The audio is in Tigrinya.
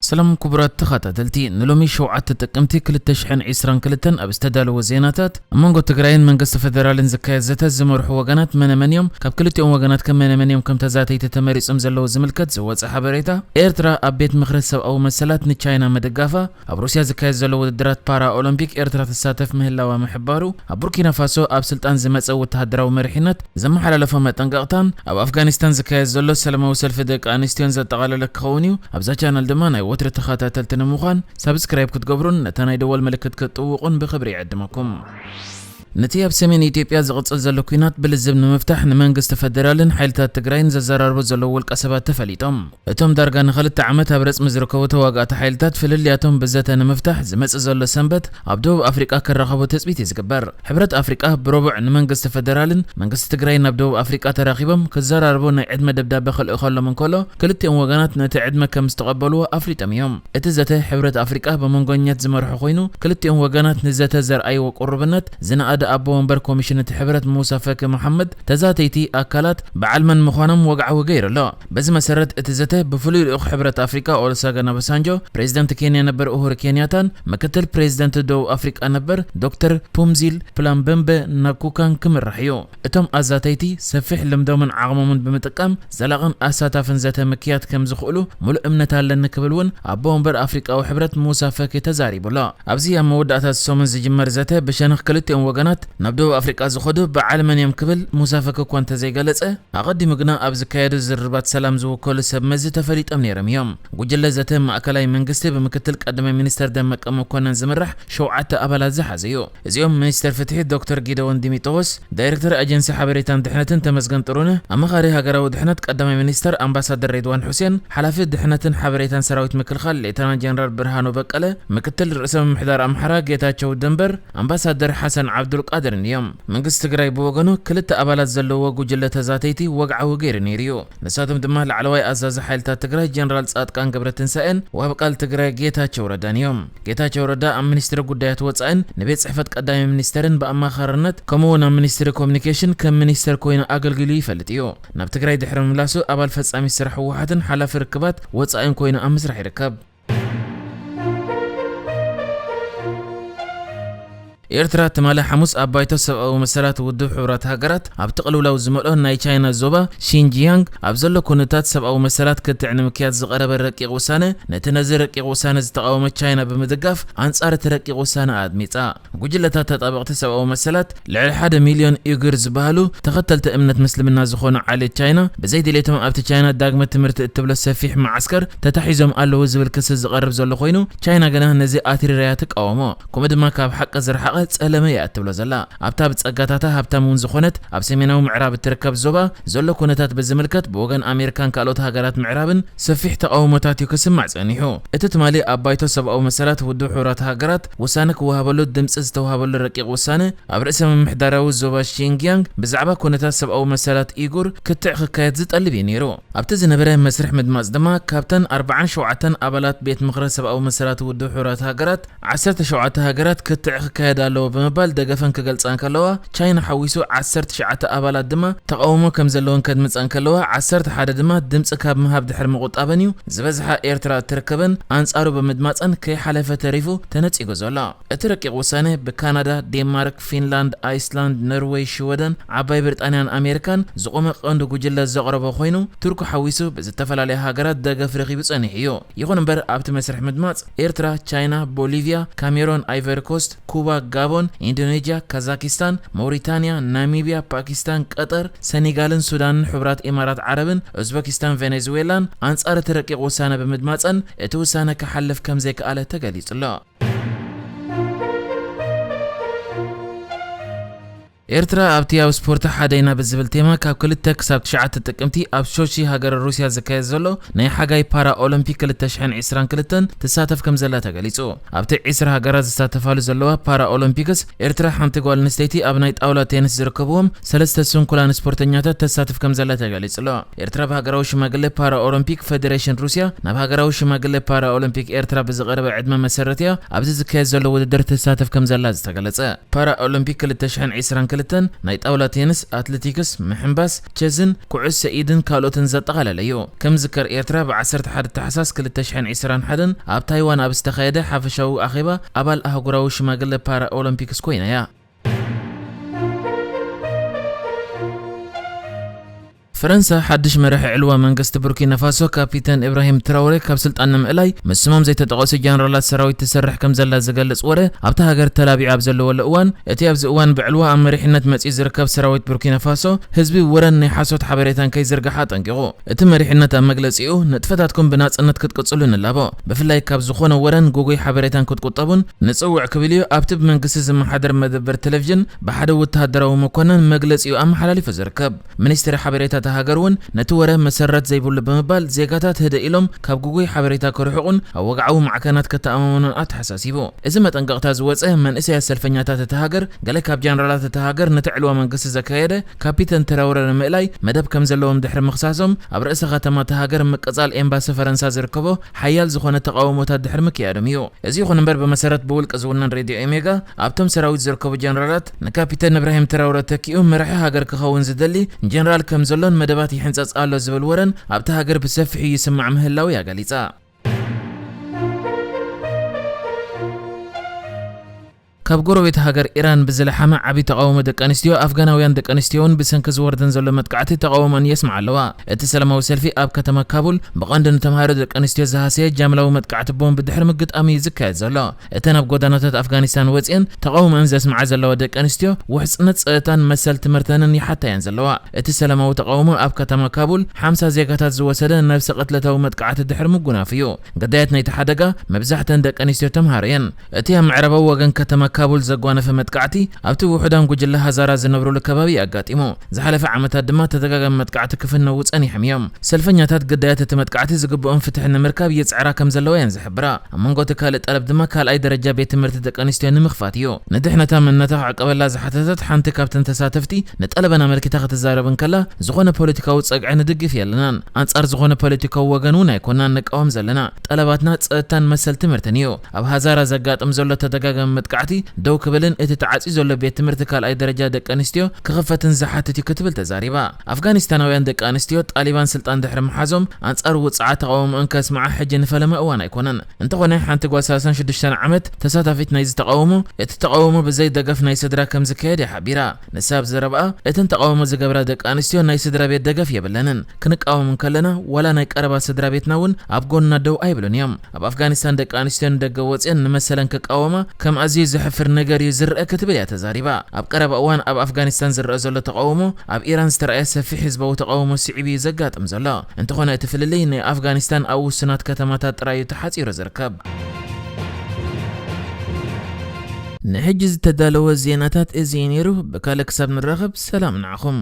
ሰላም ክቡራት ተኸታተልቲ፣ ንሎሚ ሸውዓተ ጥቅምቲ ክልተ ሽሕን ዕስራን ክልተን ኣብ ዝተዳለወ ዜናታት፣ ኣብ መንጎ ትግራይን መንግስቲ ፌደራልን ዝካየድ ዘተ ዝመርሑ ወገናት መነመን እዮም? ካብ ክልቲኦም ወገናት ከም መነመን እዮም ከም ተዛተይቲ ተመሪጾም ዘለዉ ዝምልከት ዝወጸ ሓበሬታ፣ ኤርትራ ኣብ ቤት ምኽሪ ሰብኣዊ መሰላት ንቻይና ምድጋፋ፣ ኣብ ሩስያ ዝካየድ ዘሎ ውድድራት ፓራ ኦሎምፒክ ኤርትራ ትሳተፍ ምህላዋ ምሕባሩ፣ ኣብ ቡርኪና ፋሶ ኣብ ስልጣን ዝመጸ ወተሃደራዊ መሪሕነት ዘመሓላለፎ መጠንቀቕታን፣ ኣብ ኣፍጋኒስታን ዝካየድ ዘሎ ሰላማዊ ሰልፊ ደቂ ኣንስትዮን ዘጠቓለለ ክኸውን እዩ። ኣብዛ ቻነል ድማ ናይ ወትሪ ተኸታተልቲ ንምዃን ሳብስክራይብ ክትገብሩን ነታ ናይ ደወል ምልክት ክትጥውቑን ብኽብሪ ይዕድመኩም። ነቲ ኣብ ሰሜን ኢትዮጵያ ዝቕጽል ዘሎ ኲናት ብልዝብ ንምፍታሕ ንመንግስቲ ፈደራልን ሓይልታት ትግራይን ዘዘራርቡ ዘለዉ ውልቀ ሰባት ተፈሊጦም። እቶም ዳርጋ ንኽልተ ዓመት ኣብ ረጽሚ ዝርከቡ ተዋጋእቲ ሓይልታት ፍልልያቶም ብዘተ ንምፍታሕ ዝመጽእ ዘሎ ሰንበት ኣብ ደቡብ ኣፍሪቃ ክራኸቡ ትጽቢት እዩ ዝግበር። ሕብረት ኣፍሪቃ ብረቡዕ ንመንግስቲ ፈደራልን መንግስቲ ትግራይን ናብ ደቡብ ኣፍሪቃ ተራኺቦም ክዘራረቡ ናይ ዕድመ ደብዳበ ክልእኸሎም እንከሎ፣ ክልቲኦም ወገናት ነቲ ዕድመ ከም ዝተቐበልዎ ኣፍሊጦም እዮም። እቲ ዘተ ሕብረት ኣፍሪቃ ብመንጎኛት ዝመርሖ ኮይኑ፣ ክልቲኦም ወገናት ንዘተ ዘርኣይዎ ቁርብነት ዝነኣደ ኣቦ ወንበር ኮሚሽን እቲ ሕብረት ሙሳ ፈኪ መሓመድ፣ ተዛተይቲ ኣካላት በዓል መን ምዃኖም ወግዓዊ ገይሩ ኣሎ። በዚ መሰረት እቲ ዘተ ብፍሉይ ልኡኽ ሕብረት ኣፍሪቃ ኦሉሰገን ኦባሳንጆ፣ ፕሬዚደንት ኬንያ ነበር ኡሁሩ ኬንያታን ምክትል ፕሬዚደንት ደቡብ ኣፍሪቃ ነበር ዶክተር ፑምዚል ፕላምበምበ ናኩካን ክምራሕ እዩ። እቶም ኣዛተይቲ ሰፊሕ ልምዶምን ዓቕሞምን ብምጥቃም ዘላቕን ኣሳታፍን ዘተ ምክያድ ከም ዝኽእሉ ሙሉእ እምነት ኣለኒ ክብል እውን ኣቦ ወንበር ኣፍሪቃዊ ሕብረት ሙሳ ፈኪ ተዛሪቡ ኣሎ። ኣብዚ ኣብ መወዳእታ ሰሙን ዝጅመር ዘተ ብሸነኽ ክልቲኦም ወገናት ናብ ደቡብ ኣፍሪቃ ዝኸዱ በዓል መን እዮም ክብል ሙሳ ፈኪ እኳ እንተዘይገለጸ፣ ኣቐዲሙ ግና ኣብ ዝካየዱ ዝርርባት ሰላም ዝውከሉ ሰብ መዚ ተፈሊጦም ነይሮም እዮም። ጉጅለ ዘተ ማእከላይ መንግስቲ ብምክትል ቀዳማይ ሚኒስተር ደመቀ መኮነን ዝምራሕ ሸውዓተ ኣባላት ዝሓዘ እዩ። እዚኦም ሚኒስተር ፍትሒ ዶክተር ጊደዎን ዲሚጥሮስ፣ ዳይሬክተር ኣጀንሲ ሓበሬታን ድሕነትን ተመስገን ጥሩነህ፣ ኣማኻሪ ሃገራዊ ድሕነት ቀዳማይ ሚኒስተር ኣምባሳደር ሬድዋን ሑሴን፣ ሓላፊ ድሕነትን ሓበሬታን ሰራዊት ምክልኻል ሌተናንት ጀነራል ብርሃኑ በቀለ፣ ምክትል ርእሰ ምምሕዳር ኣምሓራ ጌታቸው ደንበር፣ ኣምባሳደር ሓሰን ዓብዱልቃድርን እዮም። መንግስቲ ትግራይ ብወገኑ ክልተ ኣባላት ዘለዎ ጉጅለ ተዛተይቲ ወግዓዊ ገይሩ ነይሩ እዩ። ንሳቶም ድማ ላዕለዋይ ኣዛዚ ሓይልታት ትግራይ ጀነራል ጻድቃን ገብረትንሳኤን ወሃቢ ቃል ትግራይ ጌታቸው ረዳን እዮም። ጌታቸው ረዳ ኣብ ሚኒስትሪ ጉዳያት ወጻኢን ንቤት ጽሕፈት ቀዳማይ ሚኒስተርን ብኣማኻርነት ከምኡ እውን ኣብ ሚኒስትሪ ኮሚኒኬሽን ከም ሚኒስተር ኮይኑ ኣገልጊሉ ይፈልጥ እዩ። ናብ ትግራይ ድሕሪ ምምላሱ ኣባል ፈጻሚ ስራሕ ህወሓትን ሓላፊ ርክባት ወጻኢን ኮይኑ ኣብ ምስራሕ ይርከብ። ኤርትራ ትማሊ ሓሙስ ኣብ ባይቶ ሰብኣዊ መሰላት ውድብ ሕቡራት ሃገራት ኣብቲ ቅልውላው ዝመልኦ ናይ ቻይና ዞባ ሺንጂያንግ ኣብ ዘሎ ኩነታት ሰብኣዊ መሰላት ክትዕ ንምክያድ ዝቐረበ ረቂቕ ውሳነ፣ ነቲ ነዚ ረቂቕ ውሳነ ዝተቓወመት ቻይና ብምድጋፍ ኣንጻር እቲ ረቂቕ ውሳነ ኣድሚጻ። ጉጅለታት ተጣበቕቲ ሰብኣዊ መሰላት ልዕሊ ሓደ ሚልዮን ኡይጉር ዝበሃሉ ተኸተልቲ እምነት ምስልምና ዝኾኑ ዓሌት ቻይና ብዘይ ድሌቶም ኣብቲ ቻይና ዳግመ ትምህርቲ እትብሎ ሰፊሕ መዓስከር ተታሒዞም ኣለዉ ዝብል ክሲ ዝቐርብ ዘሎ ኮይኑ፣ ቻይና ግና ነዚ ኣትሪራ እያ ትቃወሞ። ከምኡ ድማ ካብ ሓቂ ዝረሓቐ ጸለመ እያ እትብሎ ዘላ። ኣብታ ብጸጋታታ ሃብታም እውን ዝኾነት ኣብ ሰሜናዊ ምዕራብ እትርከብ ዞባ ዘሎ ኩነታት ብዝምልከት ብወገን ኣሜሪካን ካልኦት ሃገራት ምዕራብን ሰፊሕ ተቓውሞታት እዩ ክስማዕ ጸኒሑ። እቲ ትማሊ ኣብ ባይቶ ሰብኣዊ መሰላት ውድብ ሕቡራት ሃገራት ውሳነ ክወሃበሉ ድምጺ ዝተወሃበሉ ረቂቕ ውሳነ ኣብ ርእሰ ምምሕዳራዊ ዞባ ሺንግያንግ ብዛዕባ ኩነታት ሰብኣዊ መሰላት ኢጉር ክትዕ ክካየድ ዝጠልብ እዩ ነይሩ። ኣብቲ ዝነበረ መስርሕ ምድማጽ ድማ ካብተን ኣርባዓን ሸውዓተን ኣባላት ቤት ምኽሪ ሰብኣዊ መሰላት ውድብ ሕቡራት ሃገራት ዓሰርተ ሸውዓተ ሃገራት ክትዕ ክካየድ ኣለዎ ብምባል ደገፈን ክገልጻ እንከለዋ፣ ቻይና ሓዊሱ ዓሰርተ ትሽዓተ ኣባላት ድማ ተቓውሞ ከም ዘለወን ከድምጻ እንከለዋ፣ ዓሰርተ ሓደ ድማ ድምጺ ካብ ምሃብ ድሕሪ ምቑጣበን እዩ ዝበዝሓ ኤርትራ እትርከበን ኣንጻሩ ብምድማጸን ከይሓለፈ ተሪፉ ተነጺጉ ዘሎ። እቲ ረቂቕ ውሳነ ብካናዳ፣ ዴንማርክ፣ ፊንላንድ፣ ኣይስላንድ፣ ኖርወይ፣ ሽወደን፣ ዓባይ ብሪጣንያን ኣሜሪካን ዝቖመ ቀንዲ ጉጅለ ዘቕረቦ ኮይኑ፣ ቱርኪ ሓዊሱ ብዝተፈላለያ ሃገራት ደገፍ ረኺቡ ጸኒሑ እዩ። ይኹን እምበር ኣብቲ መስርሕ ምድማጽ ኤርትራ፣ ቻይና፣ ቦሊቪያ፣ ካሜሮን፣ ኣይቨሪ ኮስት፣ ኩባ፣ ጋቦን፣ ኢንዶኔዥያ፣ ካዛኪስታን፣ ሞሪታንያ፣ ናሚብያ፣ ፓኪስታን፣ ቀጠር፣ ሰኒጋልን ሱዳንን ሕቡራት ኢማራት ዓረብን ኡዝበኪስታን ቬኔዙዌላን ኣንጻር እቲ ረቂቕ ውሳነ ብምድማጸን እቲ ውሳነ ክሓልፍ ከም ዘይከኣለ ተገሊጹ ኣሎ። ኤርትራ ኣብቲ ኣብ ስፖርት ሓደይና ብዝብል ቴማ ካብ ክልተ ክሳብ ትሽዓተ ጥቅምቲ ኣብ ሶቺ ሃገረ ሩስያ ዝካየድ ዘሎ ናይ ሓጋይ ፓራ ኦሎምፒክ ክልተ ሽሕን ዕስራን ክልተን ትሳተፍ ከም ዘላ ተገሊጹ። ኣብቲ ዕስራ ሃገራት ዝሳተፋሉ ዘለዋ ፓራ ኦሎምፒክስ ኤርትራ ሓንቲ ጓል ኣንስተይቲ ኣብ ናይ ጣውላ ቴኒስ ዝርከብዎም ሰለስተ ስንኩላን ስፖርተኛታት ተሳትፍ ከም ዘላ ተገሊጹ ኣሎ። ኤርትራ ብሃገራዊ ሽማግለ ፓራ ኦሎምፒክ ፌዴሬሽን ሩስያ ናብ ሃገራዊ ሽማግለ ፓራ ኦሎምፒክ ኤርትራ ብዝቐረበ ዕድመ መሰረት እያ ኣብዚ ዝካየድ ዘሎ ውድድር ትሳተፍ ከም ዘላ ዝተገለጸ። ፓራ ኦሎምፒክ ክልተ ሽሕን ዕስራን ክልተን ናይ ጣውላ ቴንስ፣ ኣትሌቲክስ፣ ምሕንባስ፣ ቸዝን ኩዕሶ ኢድን ካልኦትን ዘጠቓለለ እዩ። ከም ዝከር ኤርትራ ብ ዓሰርተ ሓደ ታሕሳስ ክልተ ሽሕን ዕስራን ሓደን ኣብ ታይዋን ኣብ ዝተኻየደ ሓፈሻዊ ኣኼባ ኣባል ኣህጉራዊ ሽማግለ ፓራ ኦሎምፒክስ ኮይና እያ። ፈረንሳ ሓድሽ መራሒ ዕልዋ መንግስቲ ቡርኪና ፋሶ ካፒተን ኢብራሂም ትራውሬ ካብ ስልጣን ንምእላይ ምስ ስሞም ዘይተጠቐሱ ጀነራላት ሰራዊት ትሰርሕ ከም ዘላ ዝገልጽ ወረ ኣብታ ሃገር ተላቢዑ ኣብ ዘለወሉ እዋን፣ እቲ ኣብዚ እዋን ብዕልዋ ኣብ መሪሕነት መጺኡ ዝርከብ ሰራዊት ቡርኪና ፋሶ ህዝቢ ወረን ናይ ሓሶት ሓበሬታን ከይዝርግሕ ኣጠንቂቑ። እቲ መሪሕነት ኣብ መግለጺኡ ንጥፈታትኩም ብናጽነት ክትቅጽሉ ንላቦ፣ ብፍላይ ካብ ዝኾነ ወረን ጉጉይ ሓበሬታን ክትቁጠቡን ንጽውዕ ክብል እዩ ኣብቲ ብመንግስቲ ዝመሓደር መደበር ቴሌቪዥን ብሓደ ወተሃደራዊ መኮነን መግለጺኡ ኣመሓላሊፉ ዝርከብ። ሚኒስትሪ ሓበሬታ እታ ሃገር እውን ነቲ ወረ መሰረት ዘይብሉ ብምባል ዜጋታት ህድእ ኢሎም ካብ ግጉይ ሓበሬታ ክርሕቑን ኣብ ወግዓዊ ማዕከናት ከተኣማመኑን ኣተሓሳሲቡ። እዚ መጠንቀቕታ ዝወጸ መንእሰያት ሰልፈኛታት እታ ሃገር ገለ ካብ ጀነራላት እታ ሃገር ነቲ ዕልዋ መንግስቲ ዘካየደ ካፒተን ትራውረ ንምእላይ መደብ ከም ዘለዎም ድሕሪ ምኽሳሶም ኣብ ርእሰ ከተማ እታ ሃገር ምቅጻል ኤምባሲ ፈረንሳ ዝርከቦ ሓያል ዝኾነ ተቓውሞታት ድሕሪ ምክያዶም እዩ። እዚ ይኹን እምበር ብመሰረት ብውልቂ ዝውነን ሬድዮ ኤሜጋ ኣብቶም ሰራዊት ዝርከቡ ጀነራላት ንካፒተን እብራሂም ትራውረ ተኪኡ መራሒ ሃገር ክኸውን ዝደሊ ጀነራል ከም ዘሎን መደባት ይሕንጸጽ ኣሎ ዝብል ወረን ኣብቲ ሃገር ብሰፊሑ ይስማዕ ምህላው እያ ገሊጻ። ካብ ጎረቤት ሃገር ኢራን ብዝለሓመ ዓቢ ተቓውሞ ደቂ ኣንስትዮ ኣፍጋናውያን ደቂ ኣንስትዮ እውን ብሰንኪ ዝወርደን ዘሎ መጥቃዕቲ ተቓውሞን የስምዓ ኣለዋ። እቲ ሰላማዊ ሰልፊ ኣብ ከተማ ካቡል ብቐንዱ ንተምሃሮ ደቂ ኣንስትዮ ዝሃሰየ ጃምላዊ መጥቃዕቲ ቦምብ ድሕሪ ምግጣም እዩ ዝካየድ ዘሎ። እተን ኣብ ጎዳናታት ኣፍጋኒስታን ወጺአን ተቓውሞአን ዘስምዓ ዘለዋ ደቂ ኣንስትዮ ውሕስነት ጸጥታን መሰል ትምህርተንን ይሓታ እየን ዘለዋ። እቲ ሰላማዊ ተቓውሞ ኣብ ከተማ ካቡል ሓምሳ ዜጋታት ዝወሰደ ነብሰ ቅትለታዊ መጥቃዕቲ ድሕሪ ምጉናፍ እዩ። ገዳያት ናይቲ ሓደጋ መብዛሕተን ደቂ ኣንስትዮ ተምሃሮ እየን። እቲ ኣብ ምዕራባዊ ወገን ከተማ ካቡል ዘጓነፈ መጥቃዕቲ ኣብቲ ውሑዳን ጉጅለ ሃዛራ ዝነብሩሉ ከባቢ ኣጋጢሙ። ዝሓለፈ ዓመታት ድማ ተደጋጋሚ መጥቃዕቲ ክፍነዉ ጸኒሖም እዮም። ሰልፈኛታት ግዳያት እቲ መጥቃዕቲ ዝግብኦም ፍትሒ ንምርካብ ይጽዕራ ከም ዘለዋ እየን ዝሕብራ። ኣብ መንጎ እቲ ካልእ ጠለብ ድማ ካልኣይ ደረጃ ቤት ትምህርቲ ደቂ ኣንስትዮ ንምኽፋት እዩ። ንድሕነታ መንነታ ክዕቀበላ ዝሓተተት ሓንቲ ካብተን ተሳተፍቲ ንጠለበን ኣመልኪታ ክትዛረብ እንከላ፣ ዝኾነ ፖለቲካዊ ጸግዒ ንድግፍ የለናን። ኣንጻር ዝኾነ ፖለቲካዊ ወገን እውን ኣይኮናን ንቃወም ዘለና። ጠለባትና ጸጥታን መሰል ትምህርትን እዩ። ኣብ ሃዛራ ዘጋጥም ዘሎ ተደጋጋሚ መጥቃዕቲ ደው ክብልን እቲ ተዓጽዩ ዘሎ ቤት ትምህርቲ ካልኣይ ደረጃ ደቂ ኣንስትዮ ክኽፈትን ዝሓትት እዩ ክትብል ተዛሪባ። ኣፍጋኒስታናውያን ደቂ ኣንስትዮ ጣሊባን ስልጣን ድሕሪ ምሓዞም ኣንጻር ውጽዓት ተቓውሞአን ከስምዓ ሕጂ ንፈለማ እዋን ኣይኮነን። እንተኾነ ሓንቲ ጓል ሰላሳን ሽዱሽተን ዓመት ተሳታፊት ናይዚ ተቓውሞ እቲ ተቓውሞ ብዘይ ደገፍ ናይ ስድራ ከም ዝካየድ እያ ሓቢራ። ንሳ ኣብ ዘረባኣ እተን ተቓውሞ ዝገብራ ደቂ ኣንስትዮ ናይ ስድራ ቤት ደገፍ የብለንን። ክንቃወም እንከለና ዋላ ናይ ቀረባ ስድራ ቤትና እውን ኣብ ጎንና ደው ኣይብሉን እዮም። ኣብ ኣፍጋኒስታን ደቂ ኣንስትዮ ንደገ ወፅየን ንመሰለን ክቃወማ ከም ኣዝዩ ዘሕፍር ነገር እዩ ዝረአ ክትብል እያ ተዛሪባ። ኣብ ቀረባ እዋን ኣብ ኣፍጋኒስታን ዝረአ ዘሎ ተቃውሞ ኣብ ኢራን ዝተረኣየ ሰፊሕ ህዝባዊ ተቃውሞ ስዒቡ እዩ ዘጋጥም ዘሎ። እንተኾነ እቲ ፍልልይ ናይ ኣፍጋኒስታን ኣብ ውሱናት ከተማታት ጥራይ እዩ ተሓፂሩ ዝርከብ። ንሕጂ ዝተዳለወ ዜናታት እዚ እዩ ነይሩ። ብካልእ ክሳብ ንራኸብ ሰላም ንዓኹም።